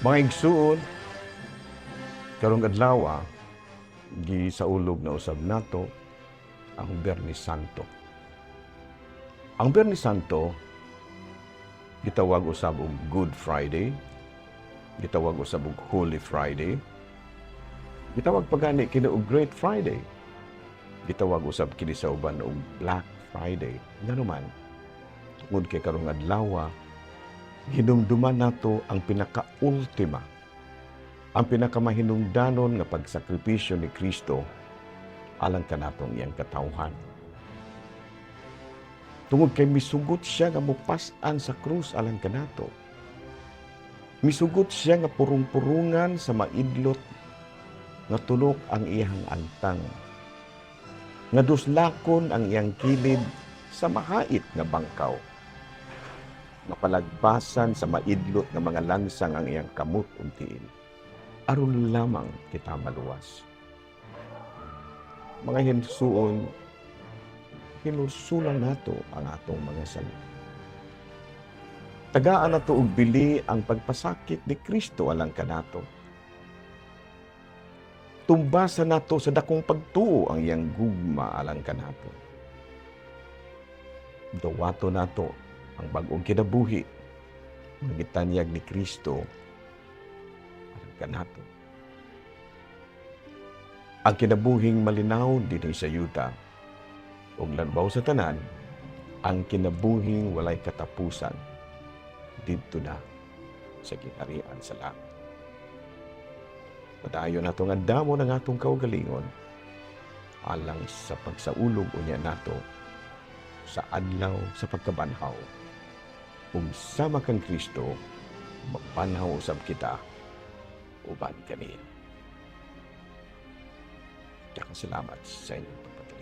Mga igsuon, karong adlaw gisaulog na usab nato ang Biyernes Santo. Ang Biyernes Santo gitawag usab og Good Friday, gitawag usab og Holy Friday, gitawag pa gani kini og Great Friday, gitawag usab kini sa uban og Black Friday. Ngano man, tungod kay karong adlaw hinumduman nato ang pinaka-ultima, ang pinakamahinungdanon nga pagsakripisyo ni Kristo alang kanatong iyang katawhan. Tungod kay misugot siya nga mupas-an sa krus alang kanato. Misugot siya nga purong-purungan sa maidlot nga tunok ang iyang agtang, nga duslakon ang iyang kilid sa mahait nga bangkaw. Nga palagbasan sa maidlot nga mga lansang ang iyang kamot ug tiil, aron lamang kita maluwas. Mga hinsuon, hinulsulan nato ang atong mga sala. Tagaan nato og bili ang pagpasakit ni Kristo alang kanato. Tumbasan nato sa dakong pagtuo ang iyang gugma alang kanato. Dawato nato ang bag-ong kinabuhi nga gitanyag ni Kristo alang kanato. Ang kinabuhing malinaw dinhi sa yuta ug labaw sa tanan ang kinabuhing walay katapusan didto na sa gingharian sa langit. Padayon nato nga andamon ang atong kaugalingon alang sa pagsaulog unya nato sa adlaw sa pagkabanhaw. Ug sama kang Kristo, mabanhaw usab kita uban kaniya. Daghang salamat sa inyong pagpatalitok.